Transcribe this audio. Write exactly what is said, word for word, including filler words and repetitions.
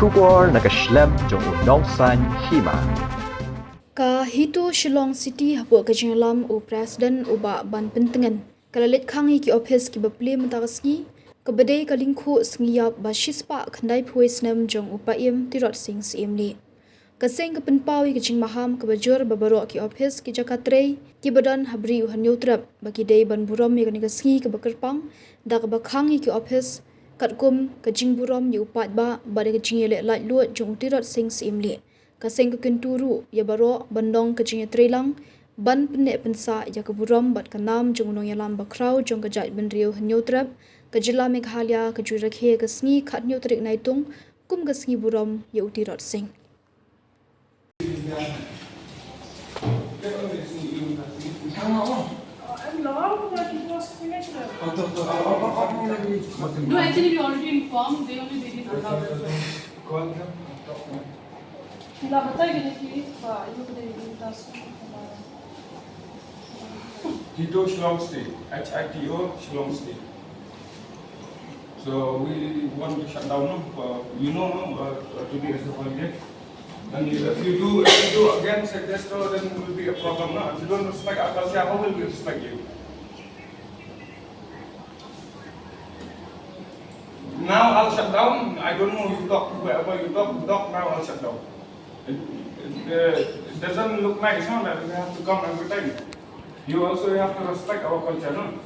Khubor na ka shlem jong u nongsaiñ hima. Ka HITO Shillong City hapoh ka jingïalam u President u Bah Banpyntngen ka la leit khang ïa ki ophis kiba plie mynta ka sngi, kaba dei ka lyngkhuh sngi ïap ba shispah khyndaiphew snem jong u Paiem Tirot Sing Syiemlieh. Ka seng ka pynpaw ïa ka jingmaham kaba jur ba baroh ki ophis ki jaka trei kiba don ha Bri u Hynñiewtrep ba ki dei ban burom ïa kane ka sngi kaba kyrpang da kaba khang ïa ki ophis katkum ka jingburom ïa u paidbah bad ïa ka jingïaleh laitluid jong u Tirot Sing Syiemlieh. Ka seng ka kyntu ruh ïa baroh ban long ka jingïatreilang ban pynneh pynsah ïa ka burom bad ka nam jong u nongïalam bakhraw jong ka jaitbynriew Hynñiewtrep, ka jylla Meghalaya, ka ju rakhe ka sngi khathynñiew tarik Naitung kum ka sngi burom ïa u Tirot Sing. No, actually, we already informed. They only didn't allow it. Ila batai gini ki, pa, you could have been asked. HITO Shillong State, H I T O Shillong State. So we want to shut down, no? For, you know, no? Uh, uh, today is a holiday. And if you do, if you do again, say this, no, then it will be a problem, no? If you don't respect our culture, how will we respect you? Now I'll shut down. I don't know, you talk, wherever you talk, you talk, now I'll shut down. It, it, uh, it doesn't look nice, no, that we have to come every time. You also have to respect our culture, no?